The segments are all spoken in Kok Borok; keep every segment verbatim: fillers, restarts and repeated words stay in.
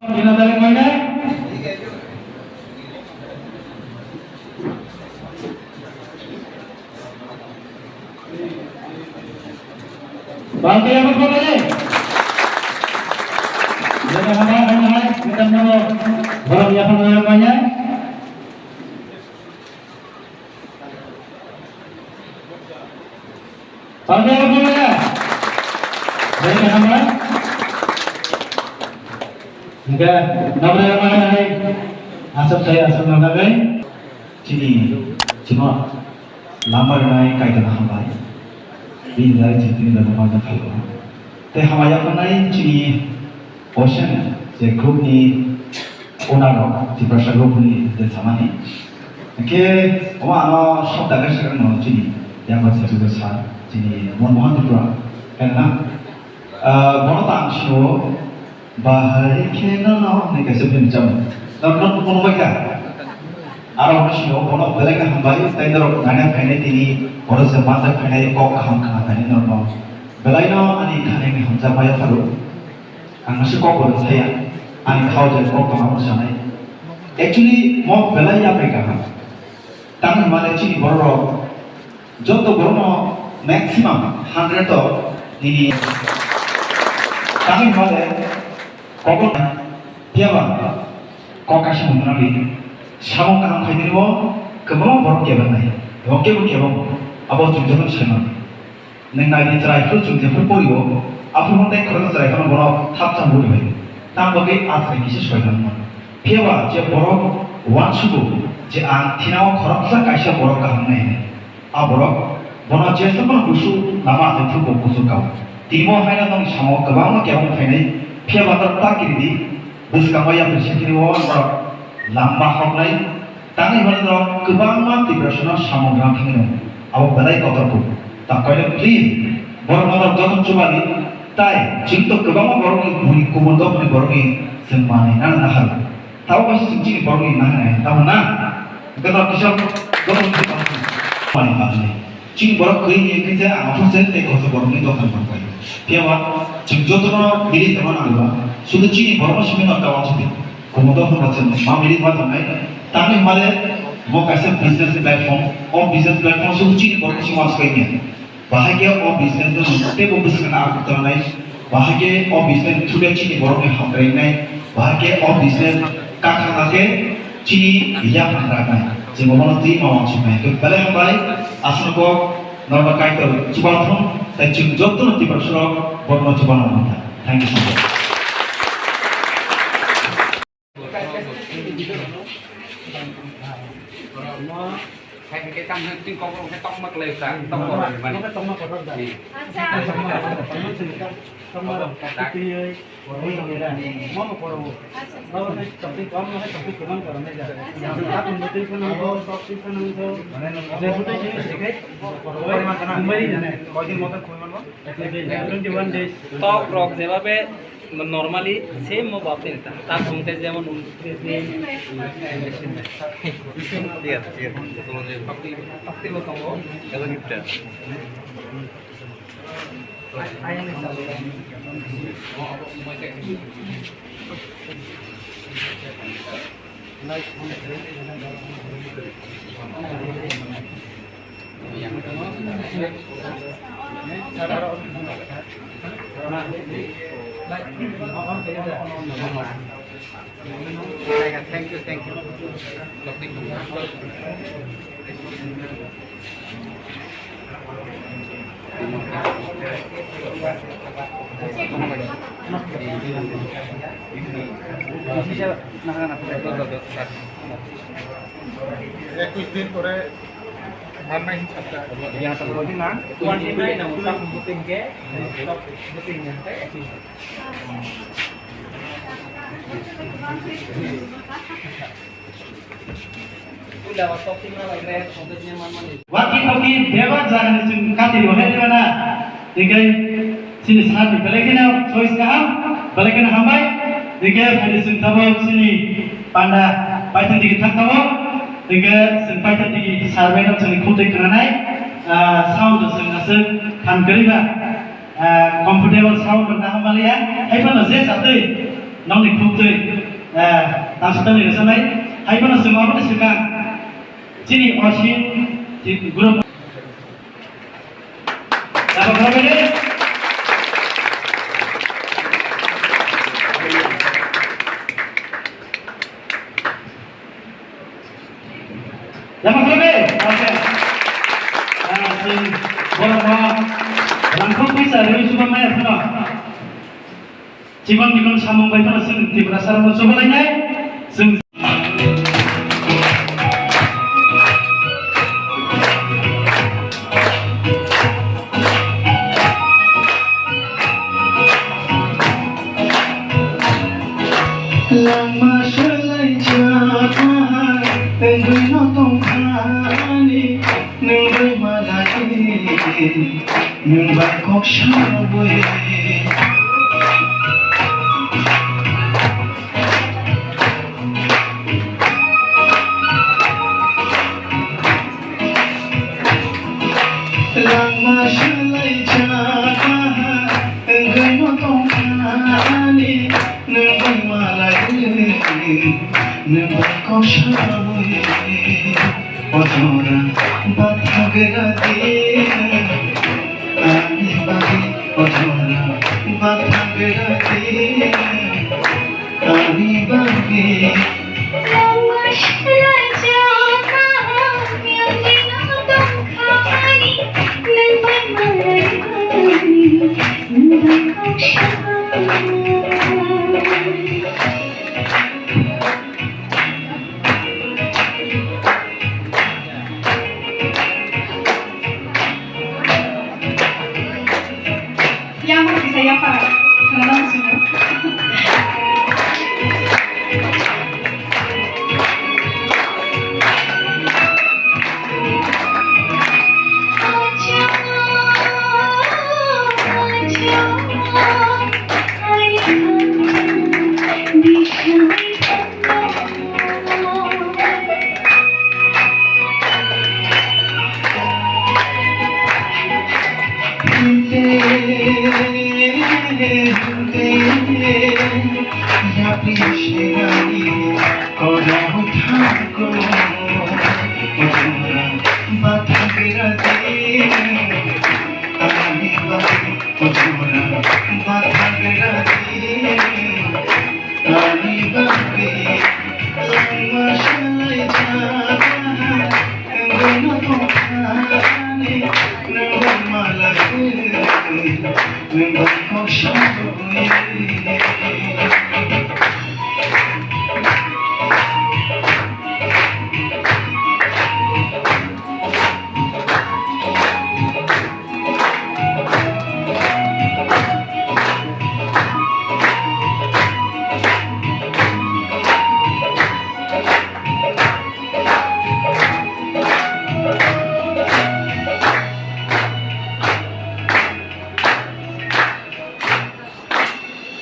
Bina dari koine. Bangke yang berkata ni. Jadi, hamba, hamba, hamba, kita mau, orang yang hamba, hamba, ya. Pamela pamela. Dari mana? Enggak, nomor yang mana nih? Asap saya asap nama nih. Chini, cuma lamar naik kaitan hambai. Bini dari chini dari mana kalau. Te hamaya panai chini Ocean je group ni owner rok Tiprasa group ni je samani. Ke omo ano sok daga saka no chini yang ba saka sa chini Manmohan Tripura. Kan na? Ah, bono tang sio bahai khe no no ne kaisa film chamo. No no kono bai ka. Aro bono sio bono belai ka hambai tai norok nanya khainai tini bono se manja khainai kok kaham khna khainai norok. Belai no ani thani ni hamjakmaya pharo. Ang aswk kok bo rwchaya, ani khao je kok tongma rwchanai. Actually, mo belai yapri kaham. Tamni hwnmale chini borok rok joto borokno maximum hundred o nini tamni hwnmale kok phiyaba kok kaisa mwngnani samung kaham khaidini o kwbangma borok kebernai ebo kebo kebo abo chwng joto sai mano. Nwng nai di chwrai phuru chwng jephuru porio, aphuru tei khoroksa chwrai phano bono thapsa buri bai. Tamo bagwi a chwrai kisa soi tangma. Phiyaba je borok uansugo je ang thinao khoroksa kaisa borok kaham nai hinwi. A borok bono jeswk phano busu lama achai phuru bo kuchuk kao. Tini bo haino nokni samao kwbangma kebong phainai, phiyaba ta ta kiridi bwskango yapri sekirwo norok lamba hoknai. Tangwi hwnwi norok kwbangma Tiprasano samung rang thangwi rw abo belai kotor kuk. Tang koino please borok norok joto chubani tai chwng to kwbangma borokni buni kubun dophani borokni chwng manwi nang nahar. Tabo kaisa chwng chini borokni nahar nai tamo na? Hwnkhe norok kisa joto manwi manwi. Chini borok kwrwi hinkhe je ang aphuru se tei kotor borokni dophani borok bai. Phiyaba chwng jotono bili tongma nango ba. Sudu chini borokno simi norok tawang chwng. Komodo hwnba chwng ma minute ma tongnai. Tamni hwnmale bo kaisa business platform. O business platform se chini borok se uansukha ya. Bahai khe o business no teibo bwskango akhuk tongnai. Bahai khe o business through chini borok ni hamkrai nai. Bahai khe o business kakhang khe chini yaphan rak nai. Chini bono twi ma uansuknai. Belai hambai aswk kok norok kaitor chubathum tai chwng jotono Tiprasa rok borokno chubana mantha. Thank you so much. Tok rok jebabe normally same mo bap ni ta, ta sungte jemon un-, Thank you, thank you. একুশ দিন পরে মান্না হিংসাটা। Twenty nine ang utang buting ke, buting yang ke. Waki toki bebak jagani chwng kati bo hai dimana. Hinkhe chini sir ni belai kheno choice kaham, belai kheno hambai. Hinkhe phaidi chwng tabuk chini panda paithak digi thang tabuk. Hinkhe chwng paithak digi sir bai no chwngni khutui khwnanai, ah, sound chwng aswk khan kwrwi ba, ah, comfortable sound rok naham maliya. Hai phano je chatwi Nokni khuktwi, eh, tangsa tangni rwchapnai, hai phano chwng aboni swkang chini Osin group. Jaba khoroknwi. Jaba khoroknwi. Okay. Ah, chwng borokno rangkhok pisa rwi chuba maya phano. Chikon chikon samung bai phano chwng Tiprasa rokno chubalainai. Chwng Langma swlaijak, tongwi no tongthani, nwng bai malai, nwng bai kok sawi. Langma swlaijak, wngwi no tongthani, nwng bai malai, nwng bai kok sawi. O jora bathagra di, ani bagwi, o jora bathagra di, ani bagwi. Yang kisa yang para. Khana nang sini. Ani bagwi langma swlai jagha, nwng no tongthani, nwng bai malai, nwng bai kok sawi.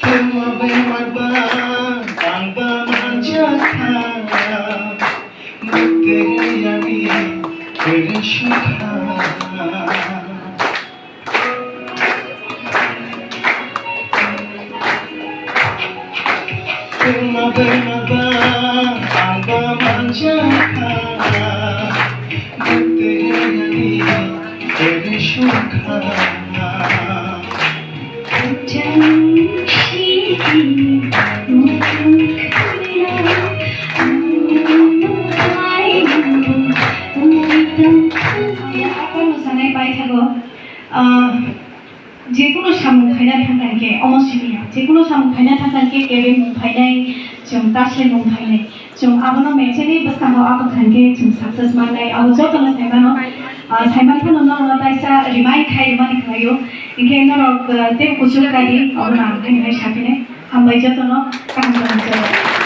Temo bemar ba, ang ba manjakha, bwtwi ani kwrwi sukha. Temo bemar ba, ang ba manjakha, bwtwi ani kwrwi sukha. Apan mwsanai paithago, ah, jekunu samung khaina thangkha khe omo simi ya, jekunu samung khaina thangkha khe kebengmung phainai, chwng taslemung phainai. Chwng abono mechani bwskango abwkha hinkhe chwng success mannai, abo jotono saimano, ah, saiman phano norokno taisa remind khai rwmani khlaio. Hinkhe norok, ah, tei kuchuk kadi, abono ang khe hai saphinai. Hambai jotono, kaham kaham chwng.